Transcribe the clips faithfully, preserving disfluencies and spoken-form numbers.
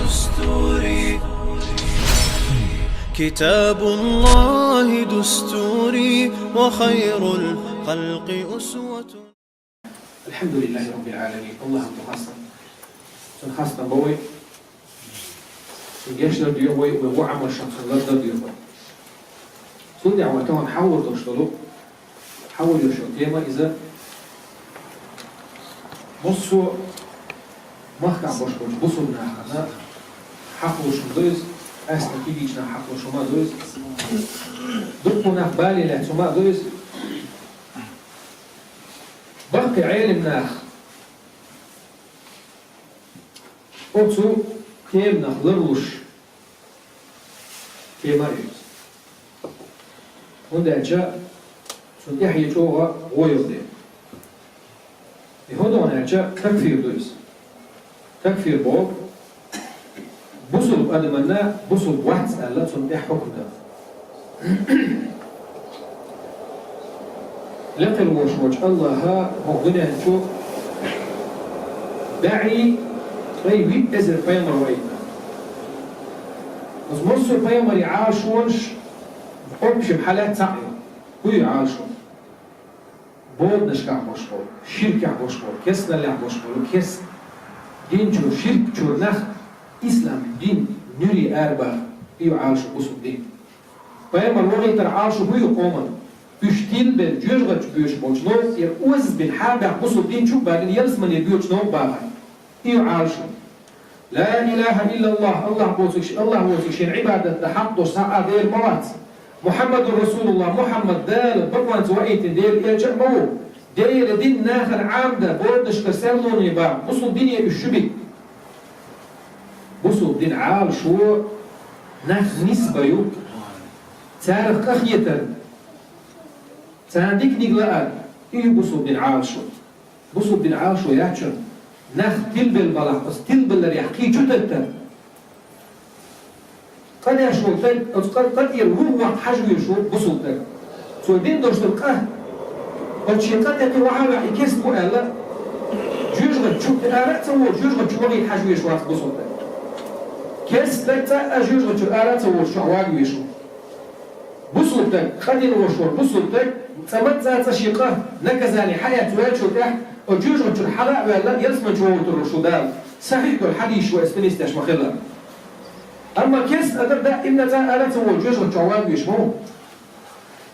دستوري، كتاب الله دستوري، وخير الخلق أسوة. الحمد لله رب العالمين. Аллахӏа хастам. Цун хастам ба вай. Цун гешт дар дуьйху вай, вай во Ӏамал шоана цун лар дар дуьйху вай. Цул тӀехьа вай тахан хьахьош долуш долу, хьахьош йолу тема иза. Массо а махкахь болуш болчу бусулба нахана хьахьош хӀума ду иза, къаьстина кегийчу наха хьахьош хӀума ду иза. Дуккха нах бале лаьцна хӀума ду иза. Баккхий Ӏелам нах оцу теманах ларлуш тема а ю иза. ХӀунда аьлча цунна тӀехь е чӀогӀа гӀо йолу дела. И хӀун ду аьлча, такфир ду иза. Такфир боху, бусулба адаманна бусулба вац аьлла, цунна тӀехь хьукм дан. Лекха волуш волчу Аллахьа хӀокху дуьнен чу бӀе, ткъе виъ эзар пайхамар ваийтина. Оцу массо а пайхамарийн Ӏалашонаш общем хьалаьцна цхьаъ ю. ХӀун ю Ӏалашо? Боданашкахь болуш болу, ширкехь болуш болу, керстаналлехь болуш болу, керста дин чуьра, ширк чуьра нах ислам дин нуьре арабаха, и ю Ӏалашо бусулба дин. Пайхамар вахийтаран Ӏалашо хӀун ю къоман? Уьш тилбелла жоьжахати чу боьдуш болчу новкъа тӀера озабина хьарбаьхна бусулба дин чу а баьхкина, ялсамане боьдуш новкъа бахар. И ю Ӏалашо. Ла илаха иллаллах, Аллах воцург, Аллах воцург шена Ӏибадат дан хьакъ долуш цхьа а Дела ма вац. Мухьаммадур Расулуллах, Мухьаммад Дала бакъонца ваийтина Делан элча а ма ву. Делан дин нахана Ӏамадан, боданашкара серлоне баха, бусулба дине уьш чу бита. Бусулба дин Ӏалашо нах нисбан ю, царах къахетар, царна диканиг лаар, и ю бусулба дин Ӏалашо. Бусулба дин Ӏалашо яц шуна, нах тилбелла балахь, оцу тилбелларехь кхин чу таттар. Къа деш волу стаг, оцу къа, къа тӀера вуьгӀ ваккха хьажа везаш ву бусулба стаг. Цо дина долуш долу къа, оцу шен къа тӀе кхин вахьа а ваьхьа, и керста ву аьлла, жоьжахати чу, ара а ца волуш, жоьжахати чу вахийта хьажа везаш вац бусулба стаг. Керста стаг цкъа а жоьжахати чуьра ара а ца волуш чохь вага везаш ву. Бусулба стаг, къа дина волуш волу бусулба стаг, цкъа ма-, цкъа а цкъа шен къа, наказание хьаэцна ваьллачул тӀаьхьа, оцу жоьжахати чуьра хьала а ваьлла, ялсамани чу вогӀур ву шу Дала. Сахьихь долу хьадисаш вай аса динистеш ма-хиллара. Амма керста адам даимна цкъа а ара а ца волуш жоьжахати чохь вага везаш ма ву.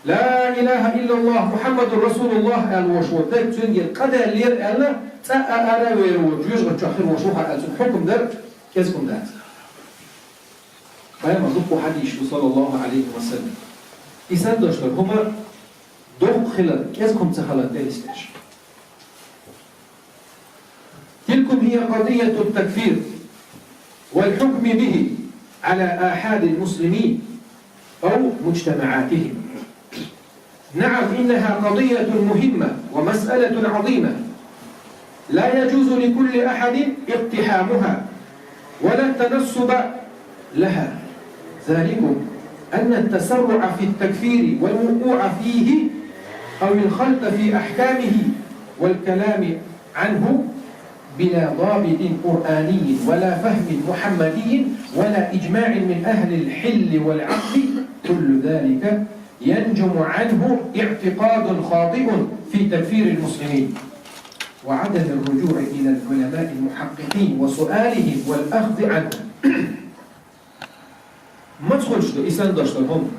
Ла илаха иллаллах, Мухьаммадур Расулуллах аьлла волуш волу стаг, цуьнгара къа даьллера аьлла, цкъа а ара а вер волу жоьжахати чохь хир волуш ву хьан аьлла, цуьнан хьукам дар кӀезиг хӀума дац. Пайхамар дуккха хьадисаш ду, саллаллаху Ӏалайхи ва саллам. И санна долуш долу хӀума доккха хилар, кӀезиг хӀума ца хилар тӀе нисдеш. تلكم هي قضية التكفير والحكم به على آحاد المسلمين أو مجتمعاتهم. نعم، إنها قضية مهمة ومسألة عظيمة، لا يجوز لكل أحد اقتحامها ولا التنصب لها. ذلكم أن التسرع في التكفير والوقوع فيه أو الخلط في أحكامه والكلام عنه بلا ضابط قرآني ولا فهم محمدي ولا إجماع من أهل الحل والعقد، كل ذلك ينجم عنه اعتقاد خاطئ في تكفير المسلمين وعدم الرجوع إلى العلماء المحققين وسؤالهم والأخذ عنهم. Маца хуьлуш ду и санна долуш долу хӀума?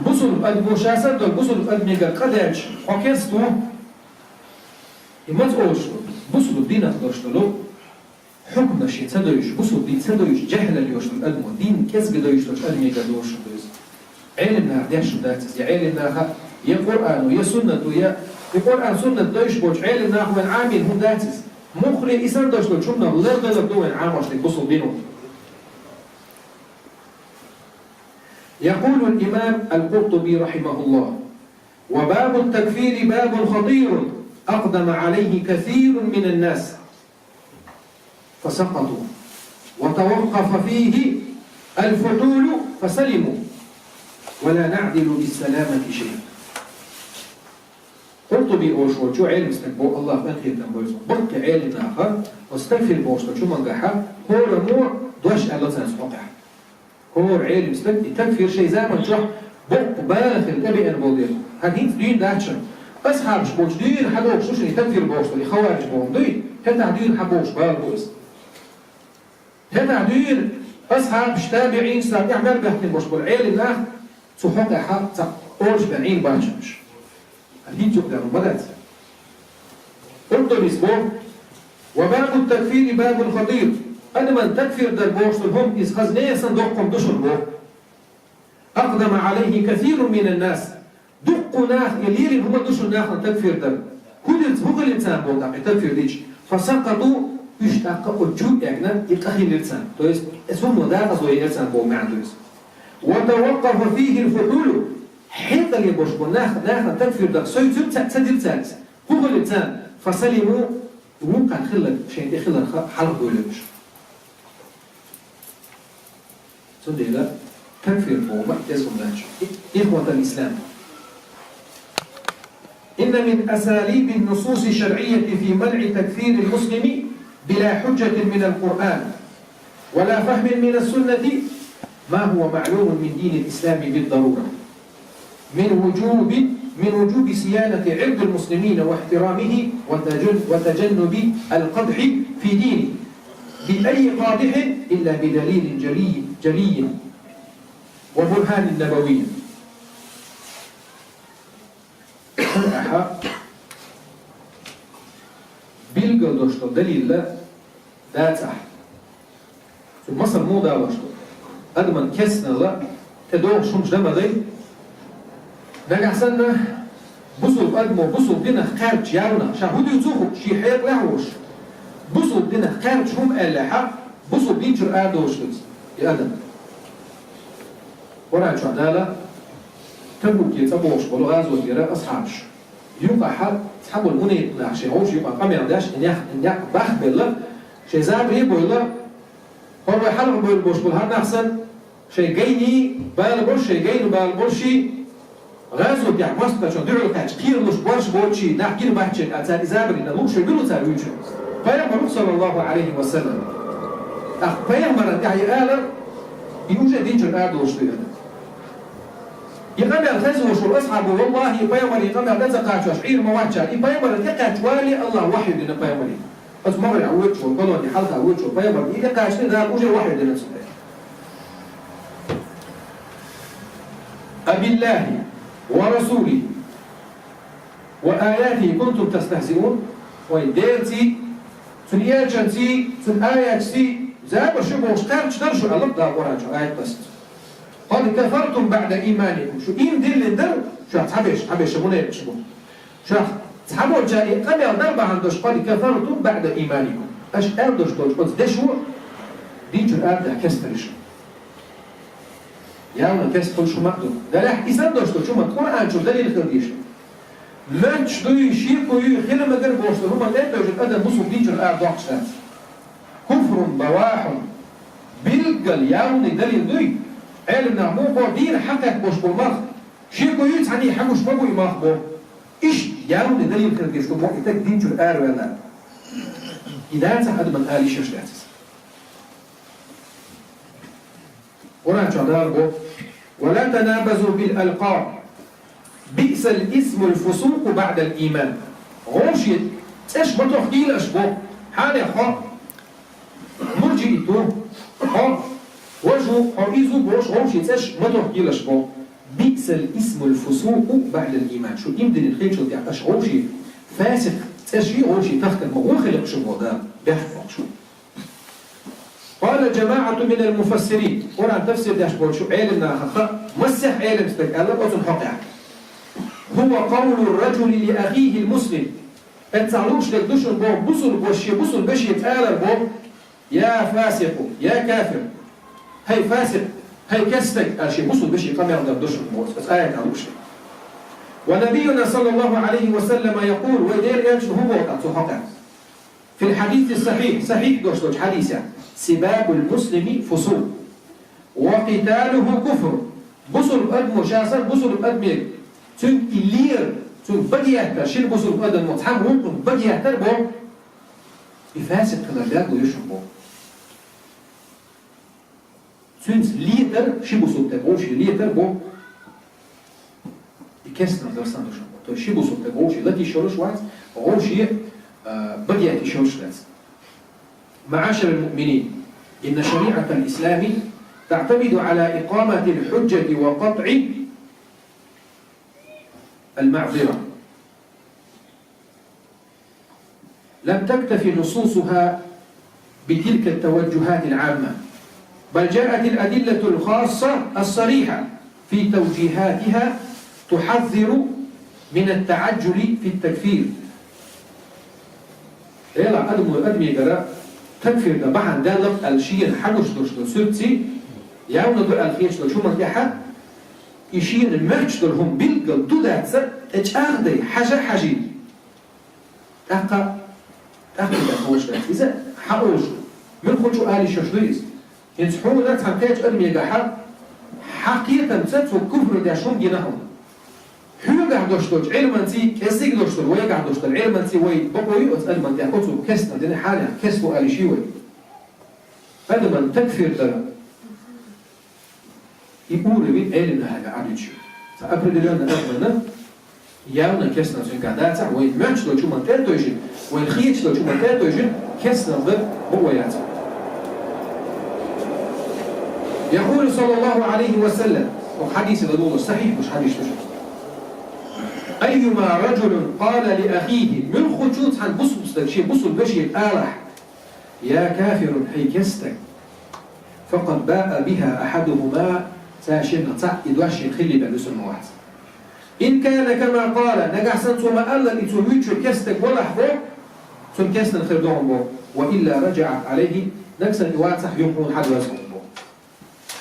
Бусулба адамо ша санна долу бусулба адамегара къа даьлча, хьо керста ву? И маца олуш ду? Бусулба динах долуш долу хьукмаш шен ца дойуш, бусулба дин ца дойуш, жаьхӀлал йолуш долу адамо, дин кӀезиг дойуш долчу адамегара долуш ду иза. Ӏелам наха деш хӀума дац иза, я Ӏелам наха, я Къуръано, я суннато, я и Къуръан, суннат дойуш болчу Ӏелам наха вайн Ӏамийна хӀума дац иза. Муххале и санна долуш долчу хӀуманах лардалар ду вайн Ӏамош дерг бусулба дино. يقول الإمام القرطبي رحمه الله: وباب التكفير باب خطير أقدم عليه كثير من الناس فسقطوا، وتوقف فيه الفحول فسلموا، ولا نعدل بالسلامة شيئا. Къуртуби олуш волчо Ӏелим стаг бо, Аллах къинхетам бойла цунах, баккхий Ӏелим наха, оцу такфир бохуш долчу хӀумангахьа, хӀораммо дош аьлла цаьрца хьокъехь. ХӀора Ӏелим стаг и такфир шайн заман чохь боккха бала хила тӀебеана болу дела, хӀара хӀинца дуьйна дац шуна. Асхьабаш болчу дуьйна хьадогӀуш ду шуна и такфир бохуш долу, и хавариж боху дуй, хӀетахь дуьйна хьабохуш бала бу иза. ХӀетахь дуьйна асхьабаш, табиӀинаш, царна тӀехь мел баьхкина болуш болу Ӏелим нах цу хьокъехь цхьа олуш бен Ӏийна бац шуна уьш. ХӀинца юкъадаьлла ма дац. Къуртубис боху: «Ва бабу такфири бабун хатир». Адаман такфир дар бохуш долу хӀума иза хаза нехан санна доккха хӀума ду шуна боху. «Акъдама Ӏалайхи касирун минан нас». Дуккха нах и лерина хӀума ду шуна нахана такфир дар. ХӀун дира, хӀун хилира царна боху тӀаккха и такфир дича? «Фасакъату», уьш тӀаккха оцу чу а эгна, и къа хилира царна. То есть, эс хӀума дакъазло яра царна боху маьӀна ду иза. «Ва таваккъафа фихил фухьулу». Хьекъале болуш бу нах, нахана такфир дар сойцура ца, ца дира цаьрца. ХӀун хилира царна? «Фасалиму», вукхарна хилларг шайна тӀе хиларх хьалха гойлира уьш. Цундела такфир боху ма деза хӀума дац. Ихватал ислам. إن من أساليب النصوص الشرعية في منع تكفير المسلم بلا حجة من القرآن ولا فهم من السنة ما هو معلوم من دين الإسلام بالضرورة، من وجوب، من وجوب صيانة عرض المسلمين واحترامه وتجن-، وتجنب القدح في دينه بأي قادح إلا بدليل جلي، جلي وبرهان نبوي. Ахьа билгал долуш долу далилла дацахь. Цу масал муха далош ду? Адаман кестнала тӀедогӀуш хӀумаш дан ма дай. Нагахь санна бусулба адамо бусулба динах кхаьрдаш ялна, ша хӀун дуьйцу хууш, шен хьекъалехь а волуш, бусулба динах кхаьрдаш хӀума аьллехьа, бусулба дин чуьра арадолуш ду иза, и адам. Къуръан чохь Дала Табуке цӀа бохуш болу гӀазот яра асхьабаш. Юкъахьа цхьаболу мунепикъ нах шайн вовшийн юкъа къамел деш, и некъ, и некъ бахбелла, шайн забаре а бойла, хӀора вай хьалха бойла болуш болу хӀара нах санна, шайн гайний бала болуш, шайн гайна бала болуш, гӀазотехь мостагӀчун дуьхьал кхаьчча, кхералуш борш боцуш, нах гина бац шайна, а цара и забарина лууш шайн билу цара вуьйцуш. Пайхамар ву, саллаллаху Ӏалайхи ва саллам. ТӀаккха пайхамаран тӀехь и ала, и уже дин чуьра арадолуш ду и адам. И къамел хеза волуш волу асхьабо, валлахӀи, и пайхамаран къамел тӀе ца кхачош Ӏийр ма вац цара. И пайхамаран тӀе кхаьчча вале, Аллах вахью дина пайхамаре. Оцу могӀарехь воьдуш волу, колоне хьалха воьдуш волу пайхамар, и тӀе кхаччале Дала уже вахью дина цунна. «Абиллахи ва расулихи ва аятихи кунтум тастахзиун». Вай Делаций, Цуьнан элчанций, Цуьнан аяташций забар шу бохуш кхаьрдаш дара шу, аьлла Дала Къуръан чу аят тасса. «Къад кафартум баъда ийманикум». Шу ийман диллина дара, шух цхьаберш, цхьаберш мунепикъаш бу. Шух цхьаболчара и къамел дар бахьана долуш, «къад кафартум баъда ийманикум». Аша аьлла долуш долчу оцу дешо дин чуьра арадахь кестара шу. Явна кеста хуьлуш хӀума а ду. Делахь и санна долуш долчу хӀуманна Къуръан чуьра далил хила дезаш ду. Моьттуш дуй, шеко юй, хила мегар бохуш долу хӀуманна тӀе а тевжина адам бусулба дин чуьра арадоккхуш дац. Куфрун бавахьун. Билггал явный далил дуй. Ӏелам нах муха боху, дийна хьакхетта болуш болу мах. Шеко юй цхьаьний, хьан гуш ма бу и мах боху. Иштта явный далил хила дезаш ду боху и стаг дин чуьра араваьлла. И дацахь адаман ала йиш йолуш дац иза. Къуръан чохь Дала боху: «Ва ла танабазу бил алкъаб. Биъсал исмул фусукъу баъдал ийман». Вовшийн цӀеш ма тохкийла аша боху. Хьанех хьо мурджиит ву, хьо важа ву, хьо иза ву бохуш, вовшийн цӀеш ма тохкийла аша боху. «Биъсал исмул фусукъу баъдал ийман». Шу ийман диллина хилчул тӀаьхьа аша вовшийн фасикъ цӀеш, вовшийн тахкар ма вон хилира шу боху Дала, бехк боху шу. Къала жамаӀатун минал муфассирин. Къуръан тафсир деш болчу Ӏелам нахах массех Ӏелам стага аьлла оцунна хьокъехь: «Хува къавлур раджули ли ахихил муслим». Эццахь лууш дерг ду шуна боху бусулба вашас шен бусулба вешеца алар боху: «Я фасикъу, я кафир, хӀай фасикъ, хӀай кеста стаг», аьлла шен бусулба вешин къамел дар ду шуна боху оцу аятехь лууш дерг. «Ва набиюна саллаллаху Ӏалайхи ва саллама якъул», вай Делан элчано хӀун боху тӀаккха цу хьокъехь? Фил хьадиси сахьихь, сахьихь долуш долчу хьадисехь: «Сибабул муслими фусукъ, ва къиталуху куфр». Бусулба адамо ша санна бусулба адаме, цуьнга и лер, Цунга баге яьттар, шин бусулба адамо цхьамма вукхунга баге яьттар бо, и фасикъ хилар дагадоуьйтуш бо. Цуьнца летар, ши бусулба тӀе вовши летар бо, и кестнал дарсан душан бо. То есть ши бусулба тӀе вовши латиш йолуш вац, вовши, а, баге яьттиш йолуш вац. معاشر المؤمنين، إن شريعة الإسلام تعتمد على إقامة الحجة وقطع المعذرة. لم تكتف نصوصها بتلك التوجهات العامة، بل جاءت الأدلة الخاصة الصريحة في توجيهاتها تحذر من التعجل في التكفير. Эла адамо адамегара такфир дан бахьана даьлла аьлла шена хьагуш долуш долу суьртций, явна ду аьлла хеташ долчу хӀуманна тӀехьа, и шена моьттуш долу хӀума билггал ду дац а, тӀе чӀагӀдай, хьажа а хьажий. ТӀаккха, тӀаккха тӀе ховш дац. Иза хьан олуш? Муьлххачу ала йиш йолуш ду иза? ХӀинца хьуна цхьана кхечу адамегахьа хьан кхетамца цо куфр деш хӀума гина хьуна. Хьоьгахь долуш долчу Ӏилманций, кӀеззиг долуш долу вайгахь долуш долу Ӏилманций вай бакъо ю оцу адаман тӀехь, оцу кестнал дина хьалех, кесло ала йиш ю вай. Адаман такфир дан и уровень Ӏелимнахьага Ӏадуьтуш ю. Цхьа определённый адамна явна кестнал цуьнгахь дацахь, вайн моьттуш долчу хӀуманна тӀе а тевжина, вайн хеташ долчу хӀуманна тӀе а тевжина, кестнал дан бакъо яц. يقول صلى الله عليه وسلم, хӀокху хьадисана лула сахьихь бу хьадис ду шу. أيما رجل قال لأخيه, муьлххачу цхьана бусулба стага шен бусулба вешега алахь: «يا كافر, хӀей кестаг», فقد باء بها أحدهما, цаьршиннах цхьаъ и дош шена хилла бен вуьсур ма вац. إن كان كما قال, нагахь санна цо ма-аллара, и цо вуьйцуш верг кестаг валахь бо, цуьнан кестнал хир ду хьуна бо, وإلا رجعت عليه, нагахь санна и вацахь, юха хьуна хьадоьрзу хьуна бо.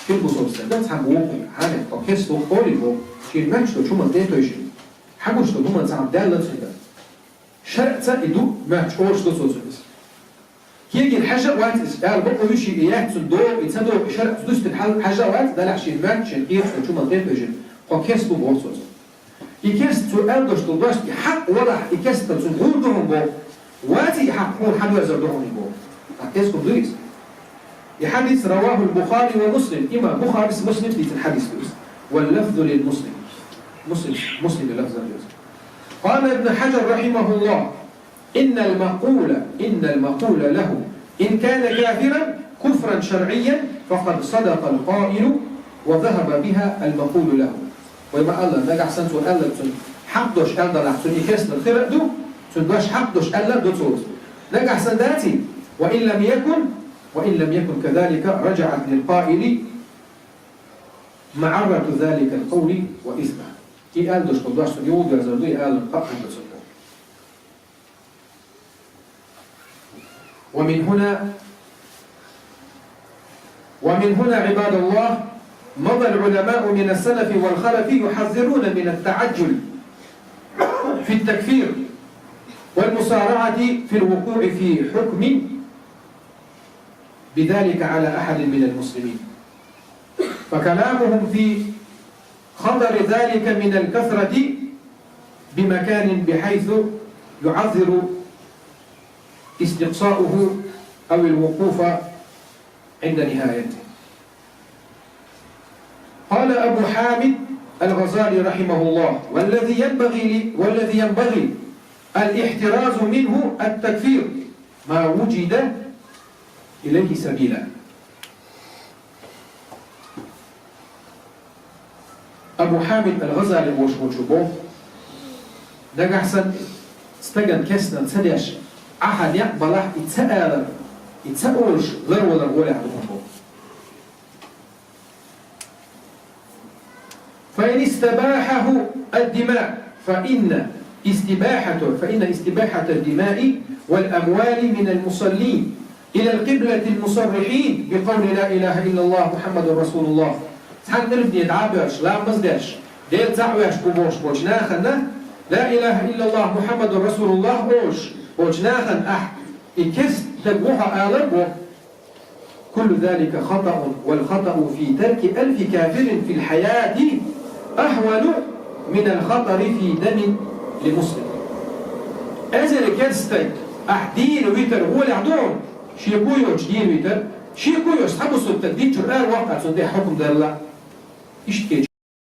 Шин бусулба стага цхьамма вукхунга, хьанехь, хьо кест ву олий бо, шена моьттуш долчу хӀуманна тӀе а тевжина, хьагуш долу хӀуманна цхьамма даьлла цуьнга. ШарӀца и ду моьттуш, олуш ду цо цуьнга иза. Кегийна хьажа а вац иза, ала бакъо ю шен и яц цунна догӀу, и ца догӀу, и шарӀаца дустина хьал-, хьажа а вац, делахь шена моьттуш, шена кхеташ долчу хӀуманна тӀе а тевжина, хьо кест ву боху цо цуьнга. И кест цо аьлла долуш долу дош, и хьакъ валахь, и кестал цунна гӀур ду хьуна боху, ваций и хьакъ хьуна хьадоьрзур ду хьуна боху. ТӀаккха кест хӀума ду иза. И хьадис رواه البخاري ومسلم, имам Бухарис, Муслимс дийцина хьадис ду иза. واللفظ للمسلم. Муслим, Муслима лафзана ду иза. قال ابن حجر رحمه الله: إن المقول، إن المقول له: إن كان كافرا كفرا شرعيا فقد صدق القائل وذهب بها المقول له. Вай ма-аллара, нагахь санна цо аьлларг цунна хьакъ долуш аьлла далахь, цунна и кестнал хир а ду, цунна дош хьакъ долуш аьлла а ду цо. Нагахь санна даций, وإن لم يكن، وإن لم يكن كذلك رجعت للقائل معرة ذلك القول وإثمه. И аьлла долуш долу дош цунна юхадоьрзур ду, и аларан къа а хир ду цунна. ومن هنا، ومن هنا عباد الله، مضى العلماء من السلف والخلف يحذرون من التعجل في التكفير والمسارعة في الوقوع في حكم بذلك على أحد من المسلمين، فكلامهم في خطر ذلك من الكثرة بمكان بحيث يعذر استقصاؤه أو الوقوف عند نهايته. قال أبو حامد الغزالي رحمه الله: والذي ينبغي ل-، والذي ينبغي الاحتراز منه التكفير ما وجد إليه سبيلا. Абу Хьамид ал-ГӀазали волуш волчо боху: нагахь санна стагана кестнал ца деш, Ӏа хьан некъ балахь, и ца алар, и ца олуш ларвалар гӀолехь ду хьуна боху. فإن استباحه الدماء فإن استباحة، فإن استباحة الدماء والأموال من المصلين إلى القبلة المصرحين بقول لا إله إلا الله محمد رسول الله. Цхьана къилбане дӀа а боьрзуш, ламаз а деш, Дела цхьаъ веш ву бохуш болчу нахана, لا إله إلا الله محمد رسول الله олуш болчу нахана ахь и кестаг ву хьо алар боху. كل ذلك خطأ، والخطأ في ترك ألف كافر في الحياة أهون من الخطر في دم لمسلم. Эзар керста стаг ахь дийна витар гӀолехь ду хьуна, шеко йоцуш дийна витар, шеко йоцуш цхьа бусалба стаг дийцчуьра ара ваккха цунна тӀе хьукам дарла. Иштта кечу.